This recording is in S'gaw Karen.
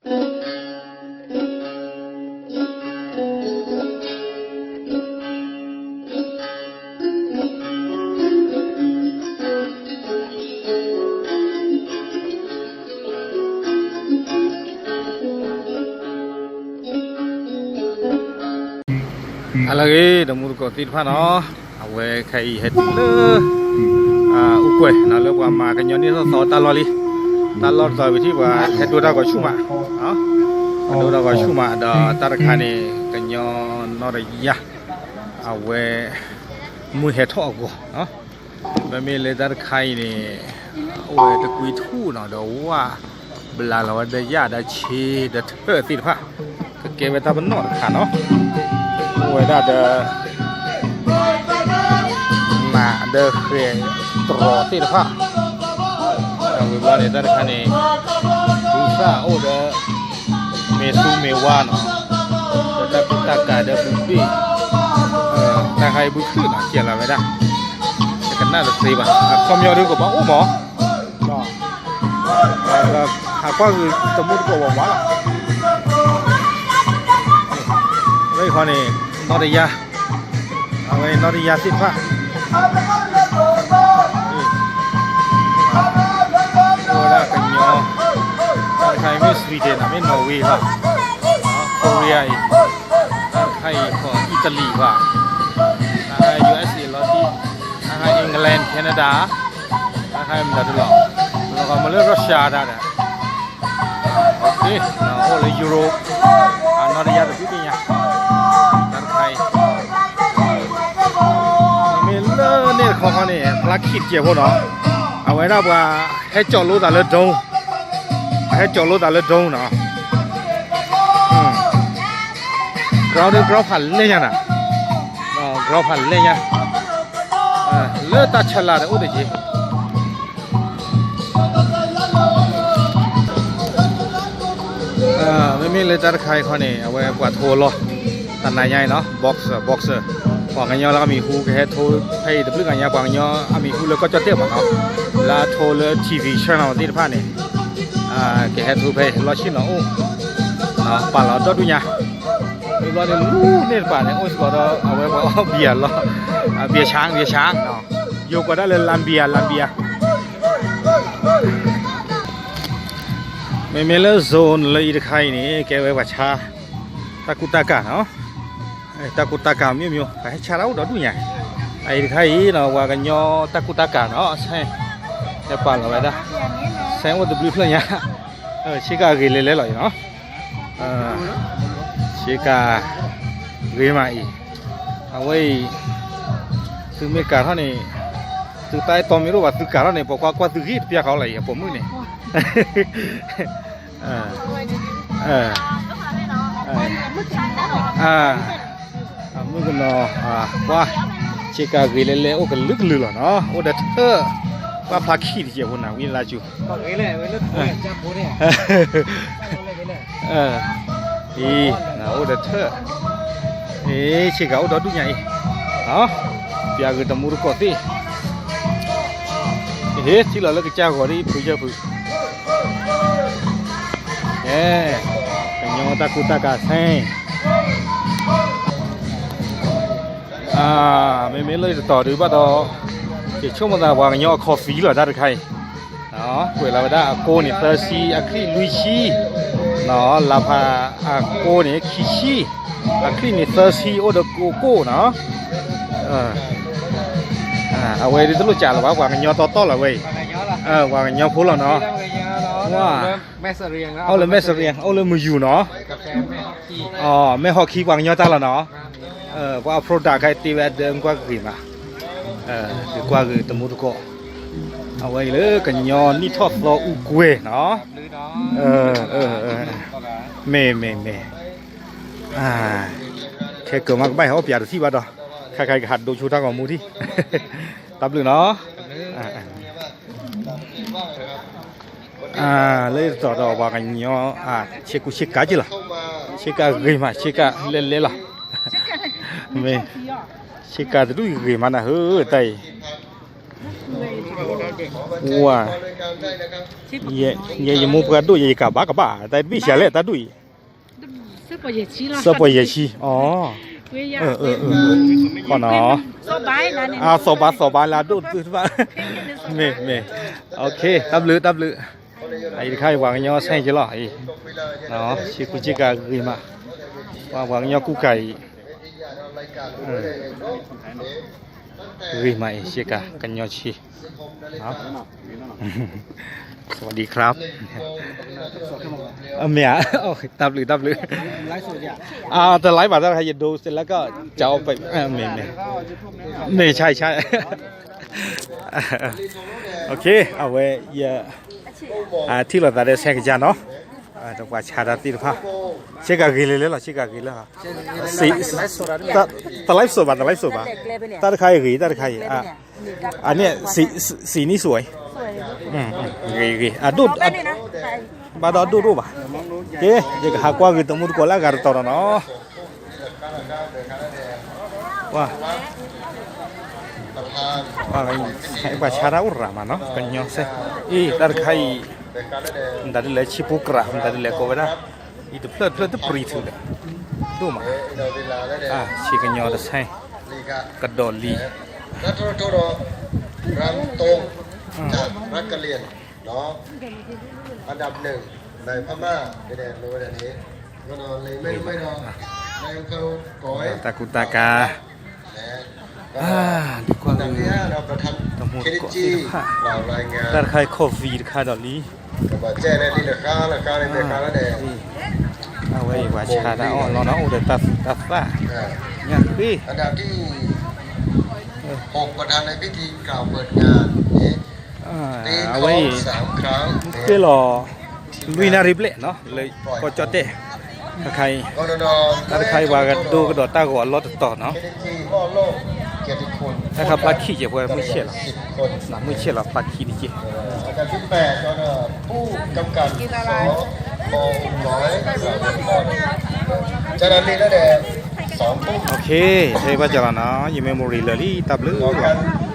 အလၢဂ့ၤ တမူတကိးသ့ၣ်တဖၣ်နီၤ, အဝဲခဲအံၤဟဲတုၤလၢ အူကွဲၤနီၤ လၢပှၤမၤကညီနံၣ်ထီၣ်သီတၢ်လီၢ်လံ, တၢ်လီၢ်တတီၤဝံၤထံၣ်ပှၤဟဲဒိတၢ်ဂီၤဆူၣ်မး, ဟဲဒိတၢ်ဂီၤဆူၣ်မး ဒီးတၢ်တခါန့ၣ် ကညီနီၢ်တယၢ် အဝဲ မုၢ်ဟဲထီၣ်အဂီၢ်နီၤ, မ့မ့ၢ်လၢတၢ်တခါအံၤန့ၣ် အိၣ်ဝဲတကွံထူၣ်နီၤ ဒီးဝၣ်ဘျးလီၤဝဲဒီးယၣ်ဒီးဆ့ဒီးထၢၣ်သ့ၣ်တဖၣ် ကကဲဝဲတၢ်ပနီၣ်တခါနီၤ, အိၣ်ဝဲဒၣ်ဒီး မၤဒီးဃဲၤတြီၤသ့ၣ်တဖၣ်, ဝံၤဘျီန့ၣ် တၢ်တခါန့ၣ် ဘုသၣ်အိၣ်ဒီး မ့ၢ်သူမ့ၢ်ဝါနီၤ, ဒီးတၢ်ကူတၢ်ကၤဒီးဘုဘ့ၣ်, တၢ်ဟဲဘုခုၣ်နီၤ ကဲလီၤဝဲဒၣ်, တကနၣ်တသ့ဘၣ် အခီပညီဒုကဘၣ်အိၣ်မး, ဟးကွၢ်ဂ့ၤတမူတကိးဝဲဝါလီၤ, လၢယခီန့ၣ် နီၢ်တယၢ် အဝဲနီၢ်တယၢ်သ့ၣ်တဖၣ် အိၣ်ဝဲဒၣ်ကညီ, တၢ်တခါအံၤမ့ၢ် Sweden နီၤ မ့ၢ် Norway ဘၣ်, Korea အံၤ, တၢ်တခါအံၤ Italy ဘၣ်, တၢ် U S A လီၤတံၢ်, တၢ် England Canada, တၢ်တခါအံၤမတၤဒုလီၤ, လီၤဂီၤမ့ၢ်လၢ Russia တၢ်ဒီး အိၣ်လၢ Europe အနီၢ်တယၢ်တဘျုးကညါ, တၢ်တခါအံၤ မ့ၢ်လၢန့ၣ်တခီခီန့ၣ် ဖျါခံတကဲးဖိနီၤ, အဝဲဒၣ်ပှၤဟဲကၠီၣ်လိသးလၢ drone, ပှၤဟဲကၠီၣ်လိသးလၢ drone နီၤ, ground ဒီး ground ဖးလဲၢ်ညါနီၤ, ground ဖးလဲၢ်ညါ, လၢတၢ်ဆၢလၢ်ဒီးအိၣ်တက့ၢ် မ့မ့ၢ်လၢတၢ်တခါအံၤခီန့ၣ် အဝဲပှၤထိအလီၢ် တနၤညါအံၤနီၤ boxer boxer, ပှၤကညီလၢအမံၤဟူကဟဲထိဖဲအံၤတဘျုးဂၤညါ ပှၤကညီအမံၤဟူလၢကီၢ်ကၠီၣ်တဲၣ်မးနီၤ, လၢအထိလၢ T V channel သ့ၣ်တဖၣ်န့ၣ်, ကဟဲထိဖဲအံၤလီၢ်ဆ့ၣ်နီၤအိၣ်, ပာ်လီၤဒီဒူၣ်ညါ, မ့ၢ်ဘျီန့ၣ်လူၤန့ၢ်တပၤန့ၣ် အိၣ်စ့ၢ်ကီးဒီး အဝဲပှၤအီၣ်ဘံယၤလီၤ, ဘံယၤဆၣ် ဘံယၤဆၣ်, ယိၤကွၢ်ဒၣ်လၢ လၣ်ဘံယၤ လၣ်ဘံယၤ မ့မ့ၢ်လၢ zone လၢအံၤတခါအံၤန့ၣ် ကဲဝဲပှၤဆါ တၢ်ကူတၢ်ကၤနီၤ, တၢ်ကူတၢ်ကၤမ့ၢ်မ့ၢ် ပှၤဟဲဆါတၢ်အိၣ်ဒီဒူၣ်ညါ, အံၤတခါအံၤနီၤ ပှၤကညီတၢ်ကူတၢ်ကၤနီၤ ဆဲး, ဟဲပာ်လီၤဝဲဒၣ်, ဆဲးအိၣ်တဘျုးဖျၢၣ်ညါ, ဆ့ကၤဂ့ၤလဲၤလဲၤလီၤအံၤနီၤ, ဆ့ကၤဂ့ၤမးအံၤ, အဝဲအံၤ သုမ့ၢ်ကၤထီၣ်န့ၣ် သုတၢ်အဲၣ်တီမ့ၢ်တအိၣ်ဘၣ် သုကၤထီၣ်န့ၣ် ပှၤကွၢ်ကွၢ်သုဂ့ၤတပျၢ်ဃီလၢအံၤ အပိာ်မုၣ်န့ၣ် မုၣ်ကနီၤ, ကွၢ်, ဆ့ကၤဂ့ၤလဲၤလဲၤအိၣ်ကလုာ်ကလုာ်လီၤနီၤ, အိၣ်ဒီးထၢၣ်, ကွၢ်ဖျါခံတကဲးဖိနၤ ဝံလါကၠူ, အံၤ, အိၣ်ဒီးထၢၣ်, အံၤ ဆ့ကၤအိၣ်ဒီဒူၣ်ညါအံၤ, ပျၢ်ဂ့ၤတမူတကိးသ့ၣ်, ဟ့ၣ်ထံၣ်လီၤလၢကစၢ်ဂီၤဒ်ဖုယၢၢ်ဖု, ကဲ, ကညီတၢ်ကူတၢ်ကၤဆဲး မ့မ့ၢ်လၢတတီၤဒုးဘၣ်ဒီး ယဆိကမိၣ်သးပှၤကညီအ coffee လီၤတၢ်တခါအံၤ, ကွဲးလီၤဝဲဒၣ်အကိန့ၣ်သၢဆံ အချံၣ်လွံၢ်ဆံ, လၢဖးအကိန့ၣ်ခံဆံ, အချံၣ်န့ၣ်သၢဆံ အိၣ်ဒီးကိၣ်ကိၣ်နီၤ, အဝဲဒ်တလိၣ်စးလၢၤဘၣ် ပှၤကညီတီတီလီၤဝဲအံၤ, ပှၤကညီဖိလီၤနီၤ, အိၣ်လၢမဲၢ်စရံ, အိၣ်လၢမုၢ်ယူၤနီၤ, မဲၢ်ဟီၣ်ခံပှၤကညီတၢ်လီၤနီၤ, ပှၤအ product ခါတ့ဝဲအဒၢကွၢ်ဂ့ၤမး, ကွၢ်ဂ့ၤတမူတကိး, အဝဲအံၤလၢကညီနံၣ်ထီၣ်သီအူကွဲၤနီၤ, မ့ၢ်မ့ၢ်မ့ၢ်, ခဲကၢၤမးကဘၣ်ဟဲအီၣ်ပၠးတထံၣ်ဘၣ်ဒီး, ခါခါကဟးဒိဆိတၢ်ဂီၤမူထံၣ်, တၢ်ဘျုးနီၤ. လၢတတီၤဒီးပှၤကညီ, ဆ့ကူဆ့ကၤက့လီၤ, ဆ့ကၤဂ့ၤမး ဆ့ကၤလဲၤလဲၤလီၤ, မ့ၢ်, ဆ့ကၤတဒူၣ်ဂ့ၤမးနၤဧၢ တၢ်အံၤ, ဝါ, ယဲယမိၢ်ပှၢ်ဒိၣ်ယဲ ယကးဘၣ်ကဘၣ် တၢ်ဘံၣ်ဆံးလဲၣ် တၢ်ဒိၣ်အံၤ, သၢပီၢ်ယဲၢ်ဆံ, အီ, ဖီနီၤ, အသီၣ်ဘၣ်သီၣ်ဘၣ်လၢအဒိၣ်သုတဘၣ်, မ့ၢ်မ့ၢ်, တၢ်ဘျုးတၢ်ဘျုး, အံၤတခါအံၤပှၤကညီဆဲက့ၤလီၤအံၤ, ဆ့ကူဆ့ကၤဂ့ၤမး, ပှၤကညီကူကၤအံၤ ဂ့ၤမးအံၤ ဆ့ကၤကညီဆ့, Sawadee krab, အမ့ၢ်ဧါ, တၢ်ဘျုးတၢ်ဘျုး, တလါဘၣ်တၢ်တခါ ယဒိစ့လၢကစၢ်အီၣ်ပဲ, မ့ၢ်မ့ၢ်, မ့ၢ်ဆါဆါ, အဝဲယ ထံၣ်လိာ်သးဒီးဆဲကစၢ်နီၤ, ဒီးပှၤဆါတၢ်သ့ၣ်တဖၣ်, ဆ့ကၤဂ့ၤလၢလၢလီၤ ဆ့ကၤဂ့ၤလၢလီၤ, တ live စဒိးဘၣ် တ live စဒိးဘၣ်, တၢ်တခါအံၤဂ့ၤ တၢ်တခါအံၤ, အန့ၣ် စံးနံၣ်စူၤ, ဂ့ၤဂ့ၤ အဒိၣ်, ဘၣ်ဒီးအဒိၣ်ဒိၣ်ဘၣ်, ကဲ ယကဟးကွၢ်ဂ့ၤတမူတကိးလၢအဂၤတတီၤဒီးနီၤ ပှၤဆါတၢ်အိၣ်ရၤမးနီၤ ကညီစဲ, အံၤ တၢ်တခါအံၤ, မတၤဒ်လဲၣ်ဆံပူၤကြး မတၤဒ်လဲၣ်ကိးဝဲဒၣ်, အံၤတဖျၢၣ်တဖျၢၣ်တပျံၤထုးဒီး, ဒိၣ်မး, ဆ့ကညီတဆဲ, ကဒီးလံ, တၢ်ကူတၢ်ကၤ, တၢ်တခါအံၤ coffee တခါဒီးလံ, အဝဲအံၤပှၤဆါတၢ်အီၣ်လီၤနီၤ အိၣ်ဒီးတၢ်သူၣ်တၢ်သၣ်, ညၣ်ဃ့, အဝဲအံၤ, မ့ၢ်သ့လီၤ, လွံၢ်နၣ်ရံၣ်ဘျဲၣ်နီၤ လၢကီၢ်ကၠီၣ်တဲၣ်, တၢ်တခါအံၤ, တၢ်တခါအံၤ ပှၤကဒိကဒီးတၢ်ဂီၤအလီၢ်တတီၤနီၤ, တၢ်ခါဖျါခံက့ၤ ပှၤမုၢ်ဆဲးလီၤ, မုၢ်ဆဲးလီၤဖျါခံတက့ၢ်, တဘၣ်ကလီၤနီၤ ယ memory လၢာ်လံ တၢ်ဘျုးလီၤ.